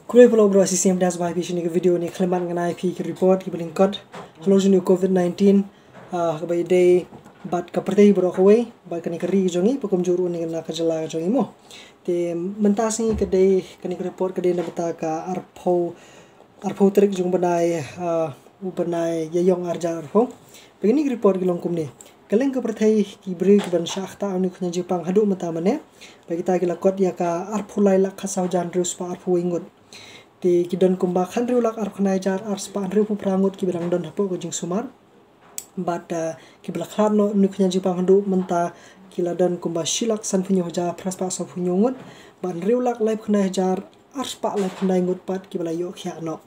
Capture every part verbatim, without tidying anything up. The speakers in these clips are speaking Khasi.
Khublei phi long bro, shisien bha ba phi sngewthuh ïa ka video ne, khlem ai ngan ai phi ki report kiba lyngkot halor jong u covid nineteen, ah, kaba ïadei bad ka pyrthei baroh kawei, bad kane ka ri jong ngi, bad kumjuh ruh na ka jylla jong ngi mo. Te mynta sngi ka dei, kane ka report ka dei na bynta ka arphew, arphew tarik jong u bnai, ah, u bnai Ïaïong arhajar arphew. Bad kine ki report ki long kumne. Kylleng ka pyrthei ki briew kiban shah ktah ïa une u khñiang jingpang haduh mynta mynne, bad kita ki la kot ïa ka arphew lai lak khatsaw hajar hynriew spah arphew wei ngut. Te ki don kumba khathynriew lak arphew khyndai hajar ar spah hynriewphew phra ngut kiba dang don hapoh ka jingsumar. Bad, ah, kiba la khlad noh une u khñiang jingpang haduh mynta ki la don kumba shi lak sanphew hynñiew hajar phra spah sawphew hynñiew ngut. Bad hynriew lak laiphew khyndai hajar ar spah laiphew khyndai ngut pat kiba la ïoh khiah noh.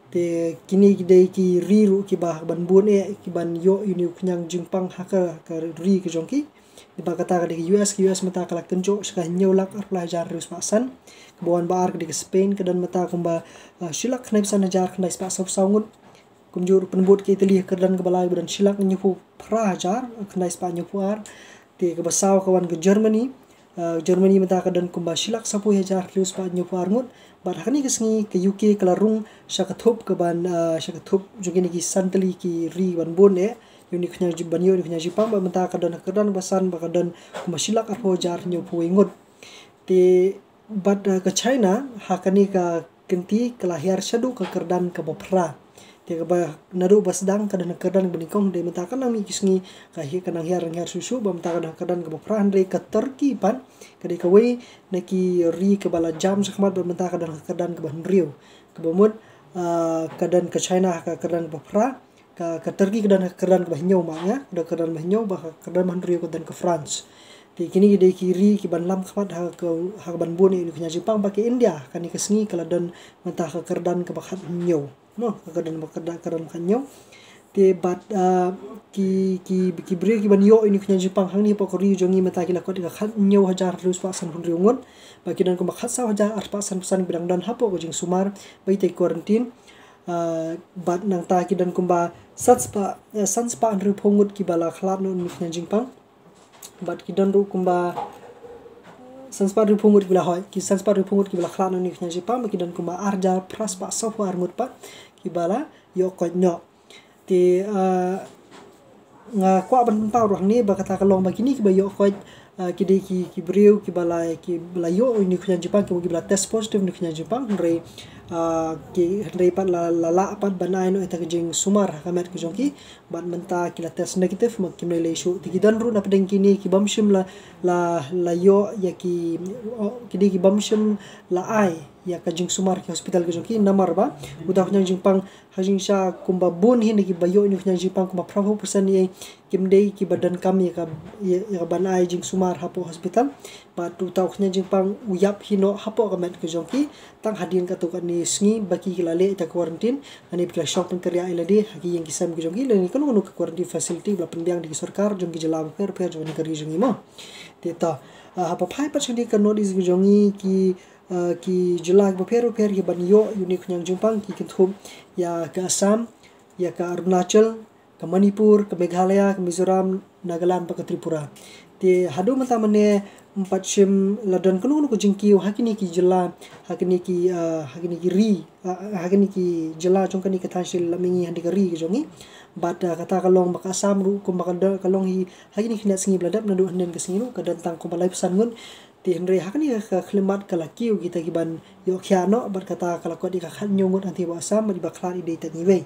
Te kine ki dei ki ri ruh kiba ha kaban bun eh kiban ïoh ïa une u khñiang jingpang ha ka, ka ri ka jong ki. Te ba kata ka dei ka U S, ka U S mynta ka la kynjoh sha ka hynñiew lak arphew lai hajar hynriew spah san. Kaba wan ba ar ka dei ka Spain, ka don mynta kumba, ah, shi lak khyndaiphew san hajar khyndai spah sawphew saw ngut. Kumjuh ruh pynbud ka Italy ha ka kyrdan kaba lai, ba don shi lak hynñiewphew phra hajar khyndai spah hynñiewphew ar. Te kaba saw ka wan ka Germany. Ah, Germany mynta ka don kumba shi lak sawphew hajar hynriew spah hynñiewphew ar ngut. Bad ha kane ka sngi ka U K ka la rung sha ka thup kaban, ah, sha ka thup jong kine ki san tylli ki ri ban bun eh ïa une u khñiang ji-, ban ïoh une u khñiang jingpang, bad mynta ka don ha ka kyrdan kaba san, bad ka don kumba shi lak arphew hajar hynñiewphew wei ngut. Te bad, ah, ka China ha kane ka kynti ka la hiar shaduh ka kyrdan kaba phra. Te kaba naduh ba sdang ka don ha ka kyrdan kaba nyngkong, hynrei mynta ka nang mih ki sngi ka hi-, ka nang hiar, nang hiar shuh shuh, bad mynta ka don ha ka kyrdan kaba phra. Hynrei ka Turkey pat ka dei kawei na ki ri kaba la jam shakhmat, bad mynta ka don ha ka kyrdan kaba hynriew. Kaba mut, ah, ka don ka China ha ka kyrdan kaba phra, ka, ka Turkey ka don ha ka kyrdan kaba hynñiew, ma nga, ka don ha ka kyrdan ba hynñiew, bad ha ka kyrdan ba hynriew ka don ka France. Te kine ki dei ki ri kiban lam khmat ha ka, ha kaban bun ïa une u khñiang jingpang. Bad ka India kane ka sngi ka la don mynta ha ka kyrdan kaba khathynñiew. Mo, ka kyrdan ba kyrdan, kyrdan ba khathynñiew. Te bad, ah, ki, ki, ki briew kiban ïoh ïa une u khñiang jingpang hangne hapoh ka ri jong ngi mynta ki la kot ïa ka khathynñiew hajar hynriew spah sanphew hynriew ngut. Bad ki don kumba khatsaw hajar ar spah sanphew san kiba dang don hapoh ka jingsumar ba ïa ki quarantine. Ah, bad nangta ki don kumba san spah, eh, san spah hynriewphew ngut kiba la khlad noh une u khñiang jingpang. Bad ki don ruh kumba san spah hynriewphew ngut kiba la hoi, ki san spah hynriewphew ngut kiba la khlad noh une u khñiang jingpang, bad ki don kumba ar hajar phra spah sawphew ar ngut pat kiba la ïoh koit noh. Te, ah, nga kwah ban pynpaw ruh hangne ba kata ka long ba kine kiba ïoh koit, ah, ki dei ki, ki briew kiba la, kiba la ïoh une u khñiang jingpang, kiba, kiba la test positive une u khñiang jingpang, hynrei, ah, ki, hynrei pat la, la lah pat ban ai noh ïa ka jingsumar ha ka met ka jong ki, bad mynta ki la test negative, ma kim lei lei shuh. Te ki don ruh na pdeng kine ki bym shym la, la, la ïoh ïa ki, oh, ki dei ki bym shym la ai ïa ka jingsumar ki hospital ka jong ki, namar ba uta u khñiang jingpang ha jingshisha kumba bun hi na kiba ïoh une u khñiang jingpang kumba phraphew percent ïa kim dei kiba donkam ïa ka, ïa, ïa ka ban ai jingsumar hapoh hospital. Bad uta u khñiang jingpang u ïap hi noh hapoh ka met ka jong ki tang hadien katto katne sngi ba ki, ki la leh ïa ka quarantine, hangne ba ki la shong pynkynriah ïa lade ha ki ïing ki sem ki jong ki lane kano kano ka quarantine facility ba la pynbiang da ki sorkar jong ki jylla bapher bapher jong kane ka ri jong ngi mo. Te to, ah, haba phai pat sha kane ka North East ka jong ngi, ki, ah, ki jylla bapher bapher kiban ïoh ïa une u khñiang jingpang ki kynthup ïa ka Assam, ïa ka Arunachal, ka Manipur, ka Meghalaya, ka Mizoram, Nagaland bad ka Tripura. Te haduh mynta mynne ym pat shym la don kano kano ka jingkiew ha kine ki jylla, ha kine ki, ah, ha kine ki ri, ah, ha kine ki jylla jong kane ka thaiñ Shellamangni, ha kane ka ri ka jong ngi. Bad, ah, kata ka long ba ka Assam ruh kumba ka don, ka long hi ha kine ki khyndai sngi ba la dep, naduh hynnin ka sngi ruh ka don tang kumba laiphew san ngut. Te hynrei ha kane ka khlieh mat ka la kiew kita kiban ïoh khiah noh, bad kata ka la kot ïa ka khathynñiew ngut hangtei hapoh Assam, bad iba khlad i dei tang iwei.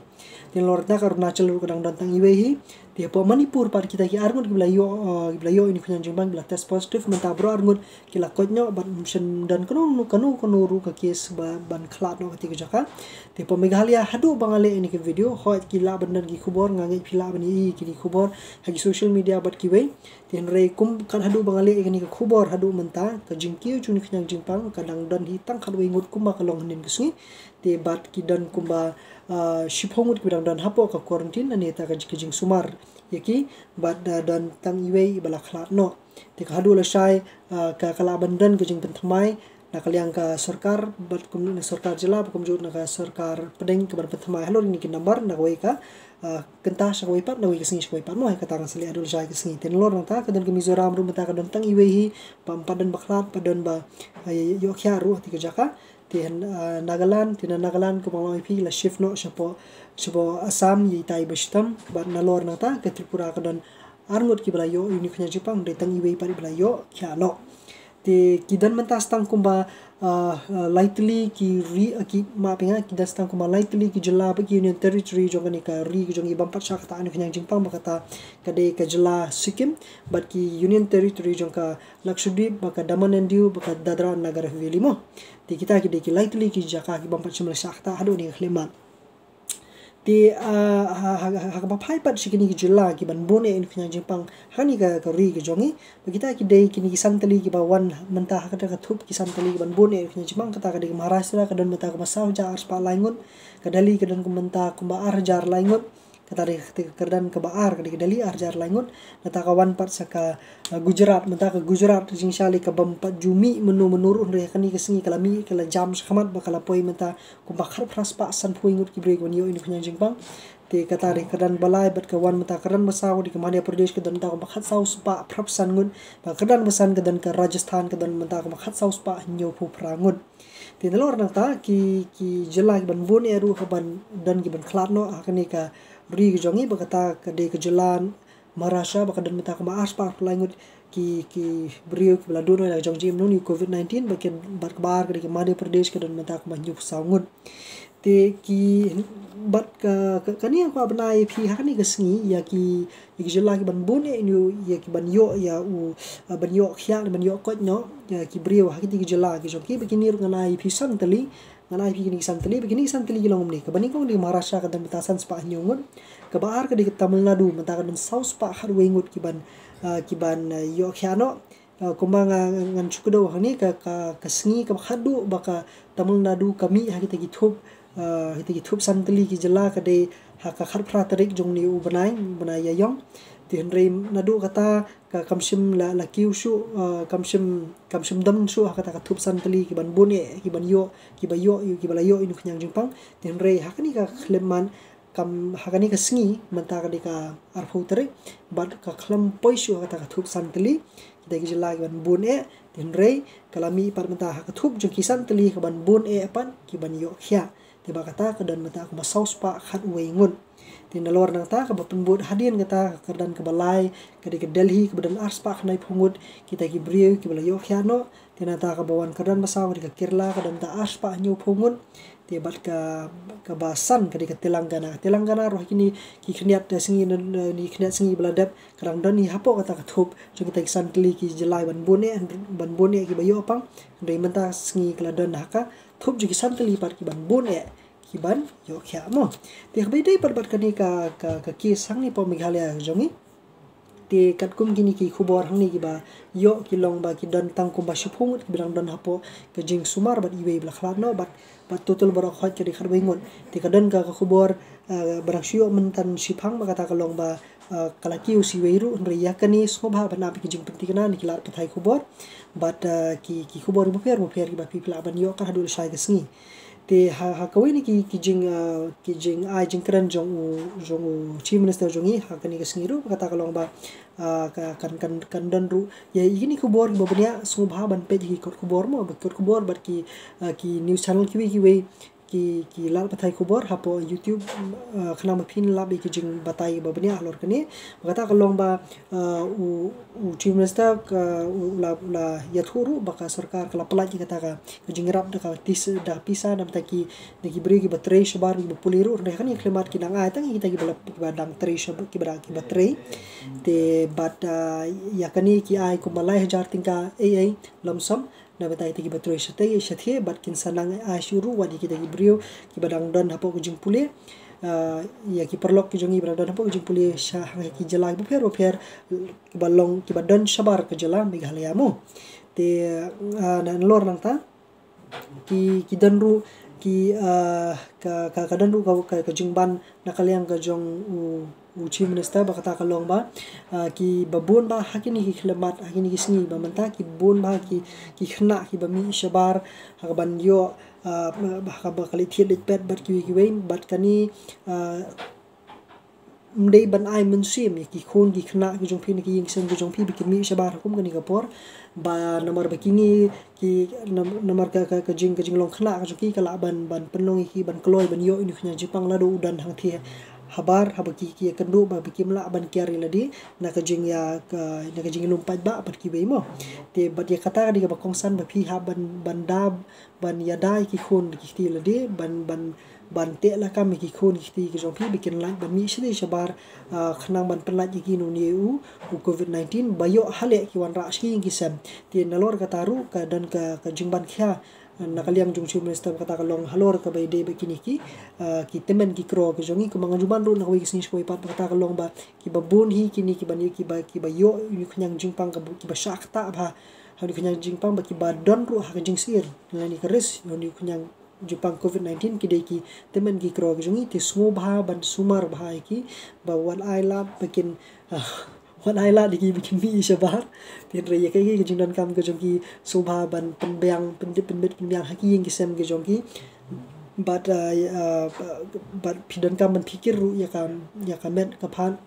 Te nalor kata ka Arunachal ruh ka dang don tang iwei hi. Te hapoh Manipur pat kita ki ar ngut kiba la ïoh, eh, kiba la ïoh ïa une u khñiang jingpang, kiba la test positive, mynta baroh ar ngut ki la koit noh, bad ym shym don kano kano, kano kano ruh ka case ba ban khlad noh kata ka jaka. Te hapoh Meghalaya haduh ba nga leh ïa kane ka video, hooid ki lah ban don ki khubor, nga ngeit phi lah ban ïohi ïa kine ki khubor ha ki social media bad kiwei. Te hynrei kum kat haduh ba nga leh ïa kane ka khubor haduh mynta, ka jingkiew jong une u khñiang jingpang ka dang don hi tang khatwei ngut kumba ka long hynnin ka sngi. Te bad ki don kumba, ah, shiphew ngut kiba dang don hapoh ka quarantine lane kata ka ji-, ka jingsumar ïa ki, bad, ah, don tang iwei iba la khlad noh. Te ka haduh lashai, ah, ka, ka lah ban don ka jingpynthymmai na ka liang ka sorkar, bad kum na sorkar jylla, bad kumjuh na ka sorkar pdeng kaban pynthymmai halor kine ki nambar na kawei ka, ah, kynta sha kawei pat, na kawei ka sngi sha kawei pat mo, ha kata ngan sa leh haduh lashai ka sngi. Te nalor nangta ka don ka Mizoram ruh mynta ka don tang iwei hi, ba ym pat don ba khlad, pat don ba, ah, ïoh khiah ruh ha kata ka jaka. Te, ah, Nagaland, te na Nagaland kumba nga la ong ïa phi la shift noh shapoh, shapoh Assam ïa itai ba shitom, bad nalor nangta ka Tripura ka don ar ngut kiba la ïoh ïa une u khñiang jingpang, hynrei tang iwei pat iba la ïoh khiah noh. Te ki don mynta tang kumba, ah, ah, lai tylli ki ri, ah, ki, map ïa nga, ki don tang kumba lai tylli ki jylla bad ki Union Territory jong kane ka ri ka jong ngi bym pat shah katta une u khñiang jingpang, ba kata ka dei ka jylla Sikkim bad ki Union Territory jong ka Lakshadweep, bad ka Daman and Diu, bad ka Dadra and Nagar Haveli mo. Te kita ki dei ki lai tylli ki jaka ki bym pat shym la shah katta haduh kane ka khyllipmat. Te, ah, ha, ha, ha, ha kaba phai pat sha kine ki jylla kiban bun eh ïa une u khñiang jingpang ha kane ka, ka ri ka jong ngi, ba kita ki dei kine ki san tylli kiba wan mynta ha kata ka thup ki san tylli kiban bun eh ïa une u khñiang jingpang. Kata ka dei ka Maharashtra, ka don mynta kumba saw hajar ar spah lai ngut, ka Delhi ka don kumba mynta kumba ar hajar lai ngut. Kata dei ka kyrdan kaba ar, ka dei ka Delhi, ar hajar lai ngut. Nangta ka wan pat sha ka, ah, Gujarat, mynta ka Gujarat jingshai ka bym pat ju mih mynno mynno ruh, hynrei ha kane ka sngi ka la mih, ka la jam shakhmat bad ka la poi mynta kumba khatphra spah sanphew ngut ki briew kiban ïoh ïa une u khñiang jingpang. Te kata dei ka kyrdan ba lai, bad ka wan mynta ka kyrdan ba saw, ka dei ka Madhya Pradesh, ka don mynta kumba khatsaw spah phra san ngut. Bad ka kyrdan ba san ka don ka Rajasthan, ka don mynta kumba khatsaw spah hynñiewphew phra ngut. Te nalor nangta ki, ki jylla kiban bun eh ruh, kiban don kiban khlad noh ha kane ka ri ka jong ngi, ba kata ka dei ka jylla Maharashtra, ba ka don mynta kumba ar spah lai ngut ki, ki briew kiba la duh noh ïa la ka jong jingim na une u Covid nineteen, bad ki, bad kaba ar ka dei ka Madhya Pradesh, ka don mynta kumba hynñiewphew saw ngut. Te ki, bad ka, ka, kane nga kwah ban ai ïa phi ha kane ka sngi ïa ki, ïa ki jylla kiban bun eh ïa une u, ïa kiban ïoh ïa u, ah, ban ïoh khiah, ban ïoh koit noh ïa ki briew ha kine ki jylla ki jong ki, ba kine ruh ngan ai ïa phi san tylli, ngan ai ïa phi kine ki san tylli, ba kine ki san tylli ki long kumne. Kaba nyngkong ka dei Maharashtra, ka don mynta san spah hynñiew ngut. Kaba ar ka dei ka Tamil Nadu, mynta ka don saw spah khatwei ngut kiban, ah, kiban, ah, ïoh khiah noh. Ah, kumba nga, nga, ngan shu kdew hangne, ka, ka, ka sngi kaba khatduh ba ka Tamil Nadu ka mih ha kita ki thup, ah, kita ki thup san tylli ki jylla ka dei ha ka khatphra tarik jong une u bnai, bnai Ïaïong. Te hynrei naduh kata ka, kam shym la, la kiew shuh, ah, kam shym, kam shym don shuh ha kata ka thup san tylli kiban bun eh, kiban ïoh, kiba ïoh, kiba la ïoh ïa une u khñiang jingpang. Te hynrei ha kane ka khyllipmat, kam, ha kane ka sngi, mynta ka dei ka arphew tarik, bad ka khlem poi shuh ha kata ka thup san tylli kita ki jylla kiban bun eh. Te hynrei ka la mih pat mynta ha ka thup jong ki san tylli kaban bun eh pat kiban ïoh khiah. Te bad kata ka don mynta kumba saw spah khatwei ngut. Te nalor nangta kaba pynbud hadien kata, ka kyrdan kaba lai ka dei ka Delhi, kaba don ar spah khyndaiphew ngut kita ki briew kiba la ïoh khiah noh. Te nangta kaba wan kyrdan ba saw ka dei ka Kerala, ka don mynta ar spah hynñiewphew ngut. Te bad ka, kaba san ka dei ka Telangana. Telangana ruh ha kine ki khyndiat, eh, sngi, eh, kine ki khyndiat sngi ba la dep, ka dang don hi hapoh kata ka thup jong kita ki san tylli ki jylla ban bun eh, ban bun eh kiba ïoh pang. Hynrei mynta ka sngi ka la don ha ka thup jong ki san tylli pat kiban bun eh, kiban ïoh khiah mo. Te haba ïadei pat bad kane ka, ka, ka case hangne hapoh Meghalaya jong ngi, te katkum kine ki khubor hangne kiba ïoh ki long ba ki don tang kumba shiphew ngut kiba dang don hapoh ka jingsumar bad iwei ba la khlad noh, bad, bad total baroh khoit ka dei khatwei ngut. Te ka don ka, ka khubor, eh, ba dang shu ïoh mynta shiphang, ba kata ka long ba, eh, ka la kiew sa iwei ruh, hynrei ïa kane sngewbha ban ap ïa ki jingpynthikna na ki lad pathai khubor bad, eh, ki, ki khubor bapher bapher kiba phi lah ban ïoh kat haduh lashai ka sngi. Te ha, ha kawei na ki, ki jing, ah, ki jingai jingkren jong u, jong u Chief Minister jong ngi ha kane ka sngi ruh, kata ka long ba, ah, ka, kan, kan, kan don ruh ïa kine ki khubor kiba bniah, sngewbha ban peit ïa ki kot khubor mo, ba ki kot khubor bad ki, ah, ki news channel kiwei kiwei, ki, ki lad pathai khubor hapoh YouTube, ah, khnang ba phin lap ïa ki jingbatai kiba bniah halor kane. Ba kata ka long ba, ah, u, u Chief Minister ka, u la, la ïathuh ruh ba ka sorkar ka la pyllait ïa kata ka, ka jingïarap da ka tis, da ka pisa na bynta ki, na ki briew kiba trei shabar, kiba pule ruh, hynrei ha kane ka khyllipmat ki nang ai tang ïa kita kiba la, kiba dang trei shabar, kiba dang, kiba trei. Te bad, ah, ïa kane ki ai kumba lai hajar tyngka ei ei lump sum na bynta kita kiba trei shatei shatei, bad kin sa nang ai shuh ruh wat ïa kita ki briew kiba dang don hapoh ka jingpule. Ah, ïa ki paralok ki jong ngi ba dang don hapoh ka jingpule sha ha ki jylla bapher bapher, kiba long, kiba don shabar ka jylla Meghalaya mo. Te, ah, na, nalor nangta ki, ki don ruh ki, ah, ka, ka, ka don ruh ka, ka, ka jingban na ka liang ka jong u, u Chief Minister, ba kata ka long ba, ah, kiba bun bha ha kine ki khyllipmat, ha kine ki sngi ba mynta, ki bun bha ki, ki khynnah kiba mih shabar ha kaban ïoh, ah, ha kaba ka leit thied leit peit bad kiwei kiwei, bad kane, ah, ym dei ban ai mynsiem ïa ki khun ki khynnah ki jong phi na ki ïing ki sem ki jong phi ba ki mih shabar ha kum kane ka por, ba namar ba kine ki nam-, namar ka, ka, ka jing, ka jinglong khynnah ka jong ki ka lah ban, ban pynlong ïa ki ban kloi ban ïoh ïa une u khñiang jingpang lada u don hangthie habar, haba ki, ki ïakynduh ba, ba kim lah ban kiar ïa lade na ka jingïa, ka, na ka jingïalum paidbah bad kiwei mo. Te bad ïa kata ka dei kaba kongsan ba phi hap ban, ban da, ban ïada ïa ki khun ki kti lade, ban, ban, ban teh lakam ïa ki khun ki kti ki jong phi ba kin lah ban mih shatei shabar, ah, khnang ban pynlait ïa ki na une u, u covid nineteen, ba ïoh haleh ki wanrah sha ki ïing ki sem. Te nalor kata ruh ka don ka, ka jingban khia na ka liang jong u Chief Minister ba kata ka long halor kaba ïadei bad kine ki, ah, ki tymmen ki kro ki jong ngi. Kumba nga ju ban ruh na kawei ka sngi sha kawei pat ba kata ka long ba kiba bun hi kine kiba, kiba, kiba ïoh ïa une u khñiang jingpang kaba, kiba shah ktah bha ha une u khñiang jingpang, ba kiba don ruh ha ka jingsyier lane ka risk ïa une u khñiang jingpang covid nineteen, ki dei ki tymmen ki kro ki jong ngi. Te sngewbha ban sumar bha ïa ki, ba wat ai lad ba kin, ah, wat ai lad ïa ki ba kin mih shabar. Te hynrei ïa kaei kaei ka jingdonkam ka jong ki sngewbha ban pynbiang, pyndep, pynbit, pynbiang ha ki ïing ki sem ki jong ki. Bad, ah, ah, bad phi donkam ban phikir ruh ïa ka, ïa ka met ka phad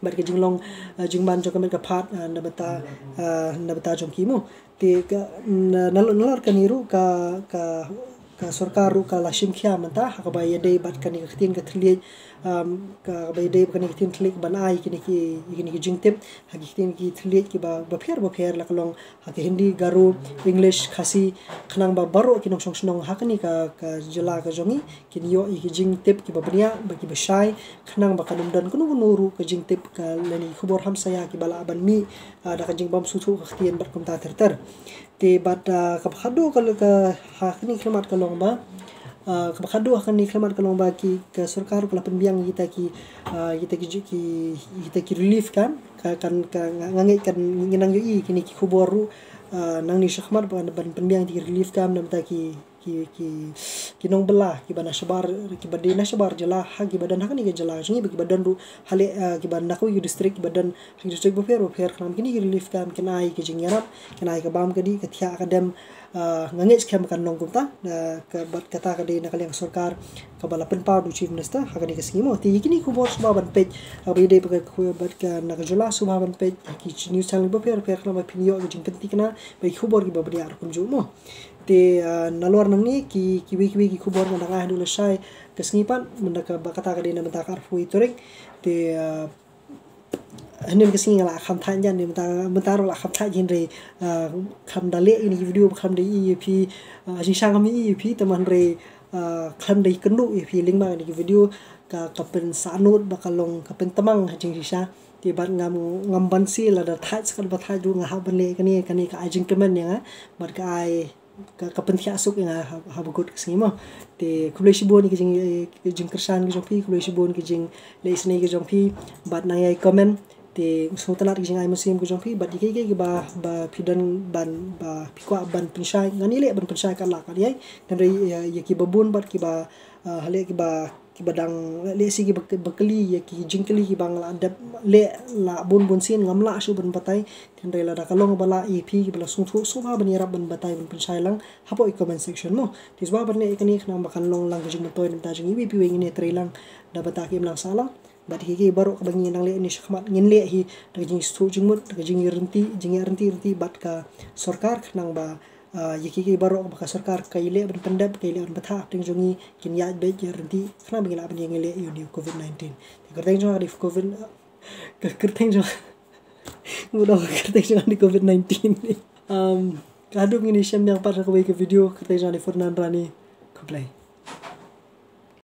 bad ka jinglong, ah, jingman jong ka met ka phad, ah, na bynta, ah, na bynta jong ki mo. Te ka, na, na, nalor kane ruh ka, ka, ka sorkar ruh ka la shim khia mynta ha kaba ïadei bad kane ka ktien ka thylliej, um, ka, kaba ïadei bad kane ka ktien thylliej ban ai kine ki, kine ki jingtip ha ki ktien ki thylliej kiba, bapher bapher, la ka long ha ka Hindi, Garo, English, Khasi, khnang ba baroh ki nongshong shnong ha kane ka, ka jylla ka jong ngi kin ïoh ïa ki jingtip kiba bniah bad kiba shai, khnang ba kan ym don kano kano ruh ka jingtip ka lane ki khubor hamsaïa kiba lah ban mih, ah, da ka jingbym sngewthuh ka ktien bad kumta ter ter. Te bad, ah, kaba khatduh ka, ka ha kane ka khmat ka long ba, ah, kaba khatduh ha kane ka khmat ka long ba ki, ka sorkar ka la pynbiang ïa kita ki, ah, ïa kita ki, ki, ïa kita ki relief camp, ka, kan, ka, nga, nga ngeit kan ngin nang ïohi kine ki khubor ruh, ah, nangne shakhmat ban, ban pynbiang ïa kita ki relief camp na bynta ki, ki, ki, ki nongbylla kiba na shabar, kiba dei na shabar jylla, ha kiba don ha kane ka jylla jong ngi, bad kiba don ruh haleh, ah, kiba na kawei ka district, kiba don ha ki district bapher bapher, khnang kine ki relief camp kin ai ka jingïarap, kin ai ka bam ka dih, ka thiah ka dem, ah, nga ngeit skhem kan long kumta, ah, ka, bad kata ka dei na ka liang sorkar kaba la pynpaw da u Chief Minister ha kane ka sngi mo. Te ïa kine ki khubor sngewbha ban peit, ah, ba ïadei bad ka, bad ka na ka jylla sngewbha ban peit ha ki news channel bapher bapher, khnang ba phin ïoh ka jingpynthikna bad ki khubor kiba bniah ruh kumjuh mo. Te, ah, nalor nangne ki, kiwei kiwei ki khubor ngan dang ai haduh lashai ka sngi pat, mynta ka, ba kata ka dei na mynta ka arphew tarik. Te, ah, hynnin ka sngi nga la kham thait jan, mynta, mynta ruh la kham thait, hynrei, ah, kham da leh ïa kine ki video, kham da ïohi ïa phi, ah, jingshisha kham ïohi ïa phi, tangba hynrei, ah, kham da ïakynduh ïa phi lyngba kine ki video, ka, ka pynsahnud ba ka long ka pynthymmang ha jingshisha. Te bad ngam, ngam banse lada thait, sa katba thait ruh nga hap ban leh kane, kane ka ai jingkmen ïa nga bad ka ai ka, ka pynthiah suk ïa nga ha, ha ba kut ka sngi mo. Te khublei shibun ïa ki jing, eh, ki jingkyrshan ki jong phi, khublei shibun ki jingleh isynei ki jong phi, bad nang ïai comment. Te sngewtynnat ki jingai mynsiem ki jong phi, bad ïa kiei kiei kiba, ba phi don ban, ba phi kwah ban pynshai, ngan ïaleh ban pynshai katba lah kat ïai. Hynrei ïa, ïa kiba bun bad kiba, ah, haleh kiba kiba dang leh, lehse kiba, ba kylli ïa ki jingkylli kiba nga la dep leh la bun bun sien, ngam lah shuh ban batai. Hynrei lada ka long ba lah ïa phi kiba la sngewthuh, sngewbha ban ïarap ban batai, ban pynshai lang hapoh i comment section mo. Te sngewbha ban leh ïa kane khnang ba kan long lang ka jingmyntoi na bynta jong iwei pa iwei, ngin ïatrei lang da bynta ka imlang sahlang. Bad ïa kiei kiei baroh kaba ngin nang leh ne shakhmat, ngin leh hi da ka jingsngewthuh jingmut, da ka jingïarynti, jingïarynti, rynti bad ka sorkar, khnang ba, ah, ïa kiei kiei baroh ba ka sorkar ka ïaleh ban pyndep, ka ïaleh ban bthah hapdeng jong ngi, kin ïaid beit, ïaid ryntih, khnang ba ngin lah ban ïeng leh ïa une u covid nineteen. Te kyrteng jong nga ka dei covid, ka kyrteng jong nga, ngu dang kyrteng jong nga ka dei covid nineteen. Um, ka haduh ngin ïashem biang pat ha kawei ka video, kyrteng jong nga ka dei Ferdinand Rani. Khublei.